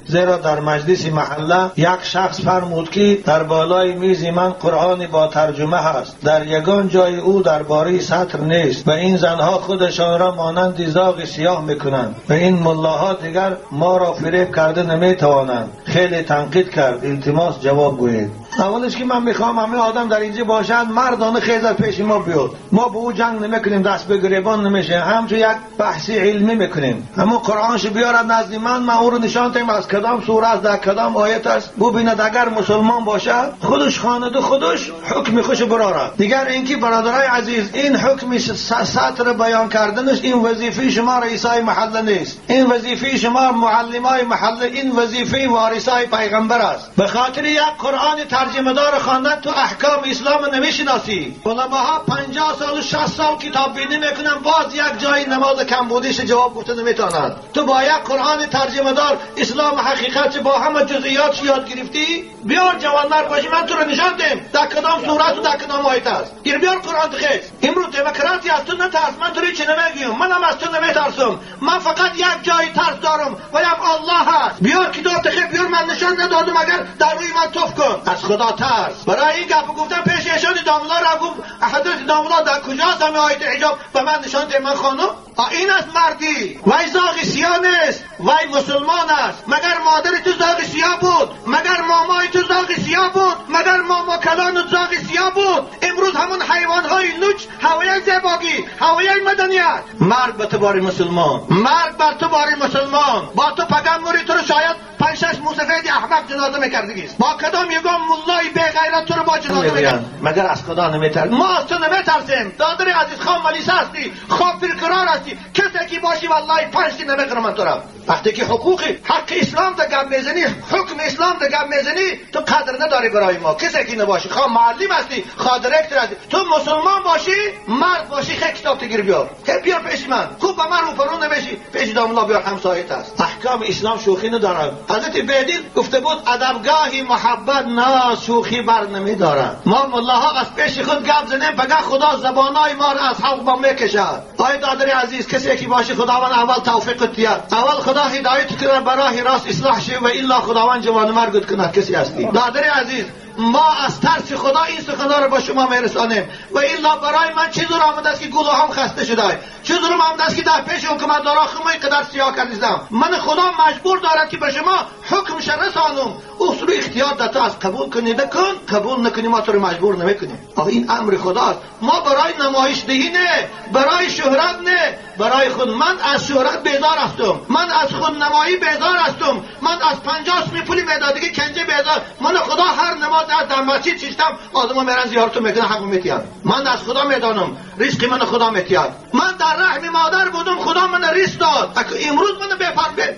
زیرا در مجلس محله یک شخص فرمود که در بالای میز من قرآن با ترجمه هست، در یگان جای او درباره ستر نیست و این زنها خودشان را مانند زاغ سیاه میکنند و این ملاها دیگر ما را فریب کرده نمیتوانند. خیلی تنقید کرد، التماس جواب گویید. اولش که من میخوام همه آدم در اینجا باشند، مردانه خیزر پیش ما بیاد، ما به او جنگ نمیکنیم، دست به گریبان نمیشه، همچون یک بحث علمی میکنیم. اما قرآنش بیارد نزد من، من او رو نشان تیم از کدام سوره است، در کدام آیت است، ببیند اگر مسلمان باشد خودش خواند خودش حکم خوش برارد. دیگر اینکه برادرای عزیز، این حکم سطر بیان کردنش این وظیفه شما رئیسای محله نیست، این وظیفه شما معلمای محله، این وظیفه وارثای پیغمبر است. به خاطر یک قرآن ترجمه دار خواندن تو احکام اسلام نمیشناسی. علماها 50 سال و 60 سال کتاب بینی میکنن، باز یک جای نماز کم بودیش جواب گفته نمیتونند. تو با یک قرآن ترجمه دار اسلام حقیقت با همه جزئیات یاد گرفتی؟ بیار جوانمرد باشی من تو رو نشان دیم در کدام سورت و در کدام آیت است. گیر بیار قرآن تخیز. امروز دموکراتی از تو نترس، من تو رو چه نمیگیم، منم از تو نمیترسم، من فقط یک جای ترس دارم و هم الله هست. بیار کتاب تخیز، بیار من نشان ندادم اگر در روی من تف کن. از خدا ترس. برای این گپ گفتم پیش ایشان داملا را گفت حضرت داملا در کجاست همه آیت حجاب به من نشان ده من خانم؟ این است مردی. وای زاغ سیاه نیست، وای مسلمان است. مگر مادر تو زاغ سیاه بود؟ مگر مامای تو زاغ سیاه بود؟ مگر ماما کلان زاغ سیاه بود؟ امروز همون حیوانهای نوچ هوای زیباگی، هوای مدنیت. مرد به تو باری مسلمان، مرد بر تو باری مسلمان. با تو پگن موری تو رو شاید 5-6 موسفید احمق جنازه میکردیست. با کدام یگان مولای بی غیرت تو رو با جنازه میکرد؟ مگر از خدا نمیترسی؟ ما از تو نمیترسیم. دادر عزیز، خام ملیسه هستی، خواب فرقرار هستی، کسی که باشی والله 5 نمیخورم من تو را. وقتی که حقوق حق اسلام در گپ میزنی، حکم اسلام در گپ میزنی، تو قدر نداری برای ما. کسی که نباشی، خواه معلم هستی، خواه director هستی، تو مسلمان باشی، مرد باشی، خیلی کتاب تگیر بیار، خیلی بیار پیش من. خوب به من روپرو نمیشی، پیش داملا بیار، همسایت است. احکام اسلام شوخی ندارد. حضرت بیدین گفته بود ادبگاهی محبت نه شوخی بر نمیدارد. ما ملاها از پیش خود گپ زنیم، فقط خدا زبانای ما را از حق ما میکشد. آی دادر عزیز، کسی که باشه خداوند اول توفیق دیاد، اول خدا هدایت کنه برای راست اصلاح شه و الا خداوند جوان مرگت کنه. کسی هستی دادر عزیز، ما از ترس خدا این سخن‌ها رو با شما میرسانیم و الا برای من چه زور آمده است که گلوهام خسته شده، چه زور آمده است که در پیش حکومت دارا خمای قدر سیاه کردم. من خدا مجبور دارد که به شما حکم رسانم. اصول اختیار در تو از قبول کنی بکن، قبول نکنی ما تو رو مجبور نمیکنیم. این امر خداست. ما برای نمایش دهی نه، برای شهرت نه، برای خود. من از شهرت بیزار هستم، من از خود نمایی بیزار هستم، من از 50 می پولی میدادگی کنجه بیزار. من خدا هر نماز از در مسجد چیستم آدم میرن زیارت میکنن، حق میتیان. من از خدا میدانم رزق من خدا میتیاد. من در رحم مادر بودم، خدا من رزق داد. امروز من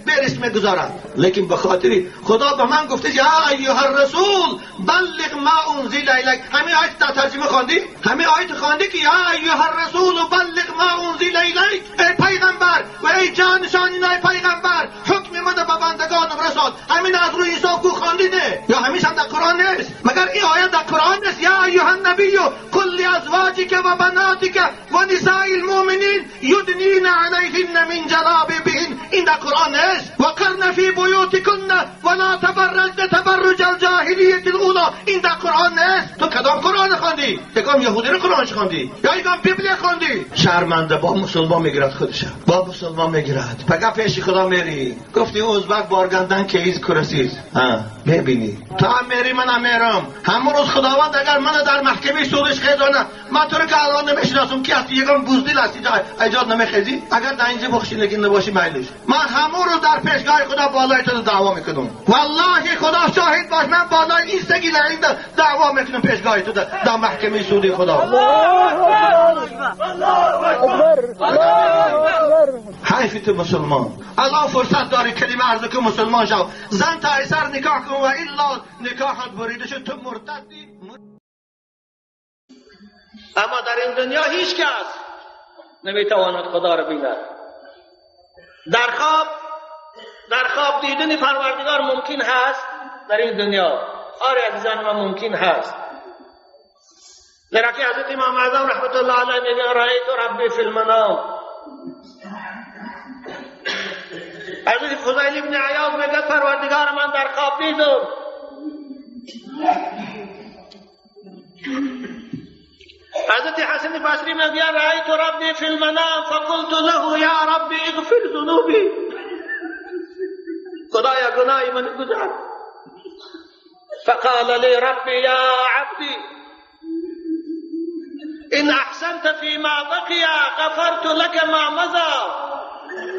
به رزق میگذارد، لیکن به خاطر خدا به من گفته یا ایها الرسول بلغ ما انزل الیک. همین آیت در ترجمه خواندی؟ همین آیت خواندی که یا ایها الرسول بلغ ما انزل الیک. ای پیغمبر و ای جانشانینای پیغمبر، حکم من به بندگانم رسان. همین از روی حساب کو خواندی نه؟ یا همیشه در قرآن نیست؟ مگر این آیت در قرآن نیست؟ یا ایها النبی قل لازواجک و بناتک و نساء المؤمنین یدنین علیهن من جلابیبهن. این در قرآن نیست؟ وقرن فی بیوتکن ولا تبرجن تبرج الجاهلیة الاولی. این در قرآن نیست؟ تو کدام قرآن خواندی؟ یکم یهودی رو قرآن خواندی یا یکم بیبل خواندی؟ شرمنده با مسلمان میگیرد خودش، با مسلمان میگیرد. فقط پیش خدا میری گفتی ازبک بارگندن که ایز کرسیز ها ببینی تا هم میری من هم میرم. همون روز خداوند اگر من در محکمه سودش خیزانه، من تو رو که الان نمیشناسم کی هستی، یکم بوزدیل هستی ایجاد نمیخیزی، اگر در اینجا بخشی نگین نباشی میلش، من همون روز در پیشگاه خدا بالای تو دعوا میکنم. والله خدا شاهد باش، من بالای این سگی لعین دعوا میکنم پیشگاه تو در محکمه سودی خدا. حیف تو مسلمان، الان فرصت داری کلمه عرض کن مسلمان شو، زن تا سر نکاح کن و الا نکاحت بریده شد، تو مرتدی. اما در این دنیا هیچ کس نمیتواند خدا را بیند. در خواب دیدن پروردگار ممکن هست در این دنیا. آره عزیزان من ممکن هست. زیرا که حضرت امام اعظم رحمت الله علیه میگه رأیت ربی فی المنام. حضرت فضیل ابن عیاض میگه پروردگار من در خواب دیدم. حضرت حسن بصری میگه رأیت ربی فی المنام فقلت له یا ربی اغفر ذنوبی، خدایا گناهی من گذار. فقال لی ربی یا عبدی إن أحسنت فيما بقي غفرت لك ما مضى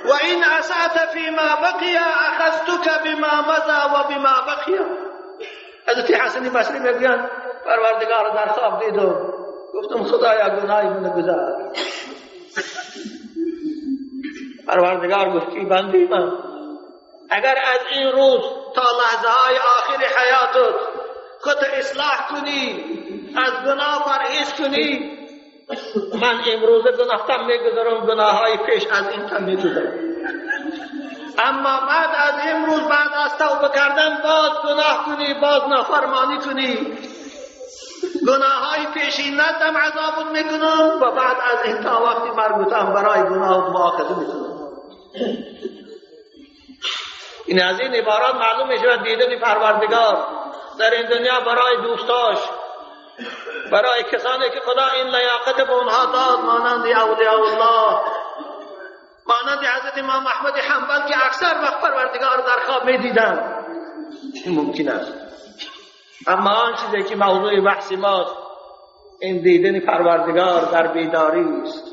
وإن أسأت فيما بقي أخذتك بما مضى وبما بقي. حضرت حسن بصری میگن پروردگار در خواب دیدم، گفتم خدایا گناهی من گذار. پروردگار گفت که بندی من اگر از این روز تا لحظه های آخر حیاتت خود اصلاح کنی، از گناه پرهیز کنی، من امروز گناهتم میگذارم، گناه های پیش از این تم میگذارم. اما بعد از امروز، بعد از توبه کردن، باز گناه کنی، باز نافرمانی کنی، گناه های پیشینتم عذابت میکنم و بعد از این تا وقتی مرگتم برای گناه مؤاخذه میکنم. این از این عبارات معلوم میشود دیدن پروردگار در این دنیا برای دوستاش، برای کسانی که خدا این لیاقت به اونها داد، مانند اولیاء الله، مانند حضرت امام احمد حنبل که اکثر وقت پروردگار در خواب میدیدند، این ممکن است. اما آن چیزی که موضوع بحث ماست، این دیدن پروردگار در بیداری است.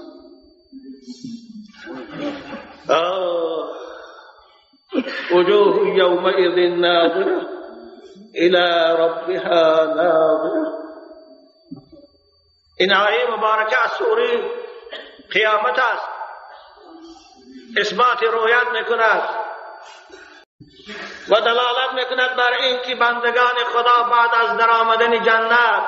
وجوه یومئذ ناظره الى ربها ناظره. این آیه مبارکه از سوره قیامت است، اثبات رویت میکند و دلالت میکند بر اینکه بندگان خدا بعد از درآمدن جنت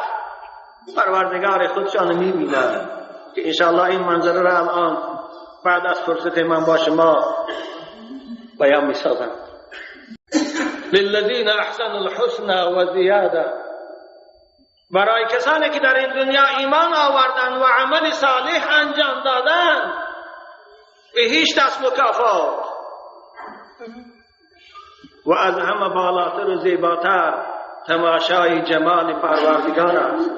پروردگار خودشان میبینند، که انشاءالله این منظره را الان بعد از فرصت من با شما بیان میسازم. للذین احسنوا الحسنى و زیاده، برای کسانی که در این دنیا ایمان آوردند و عمل صالح انجام دادند به هیچ دست مکافات و از همه بالاتر و زیباتر تماشای جمال پروردگار است.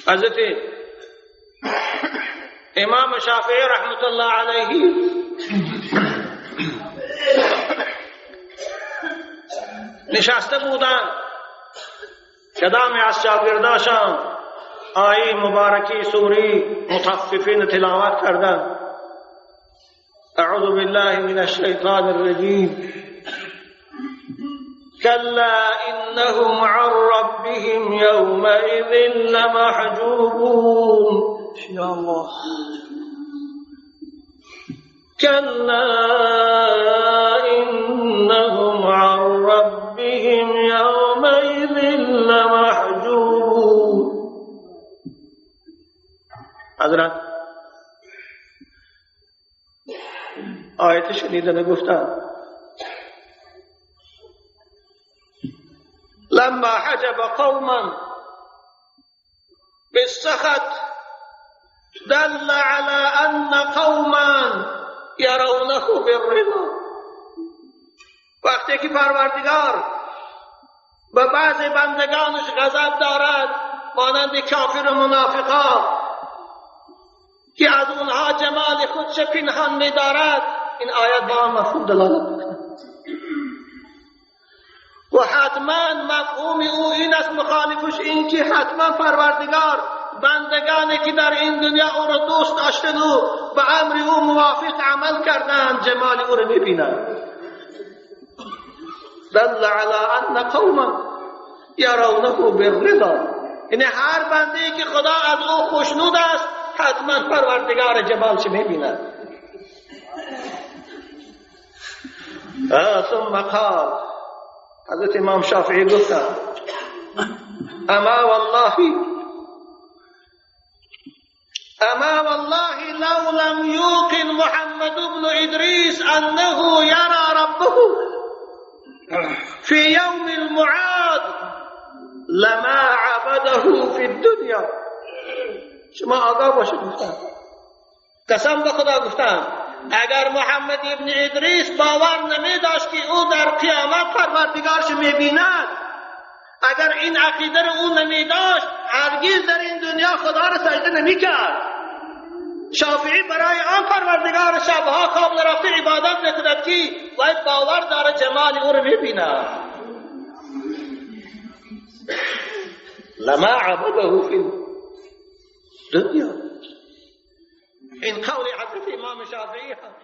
حضرت امام شافعی رحمت الله علیه نشسته بودند، کدام از شاگرداشان آیه مبارکی سوری مطففین تلاوت کردند. اعوذ بالله من الشیطان الرجیم، کلا انهم عن ربهم یومئذ لمحجوبون. یا الله. کلا انهم عن ربهم یومئذ لمحجوبون. حضرت آیت شنیدن گفتن لما حجب قوما بالسخط دل على ان قوما يرونه بالرضا. وقتی که پروردگار به بعض بندگانش غضب دارد، مانند کافر و منافقا که از اونها جمال خودش پنهان می‌دارد، این آیت با آن مفهوم دلالت می‌کند و حتما مفهوم او این است، مخالفش این که حتما پروردگار بندگانی که در این دنیا او را دوست داشتند و به امر او موافق عمل کردند جمال او را می‌بینند. دل علی ان قوما یرونه بالرضا، یعنی هر بنده‌ای که خدا از او خوشنود است حتما پروردگار جمالش می‌بیند. ثم قال، حضرت امام شافعی گفتند اما والله لو لم يوقن محمد بن ادریس انه يرى ربه في يوم المعاد لما عبده فی الدنیا. شما آگاه باشید. گفتم قسم به خدا گفتم اگر محمد ابن ادریس باور نمی داشت که او در قیامت پروردگارش می بیند، اگر این عقیده رو او نمی داشت، هرگز در این دنیا خدا را سجده نمی کرد. شافعی برای آن پروردگار شبها خواب نرفته عبادت میکند که وی باور داره جمال او رو میبیند. لما عبده فی الدنیا. این قول حضرت امام شافعی هست.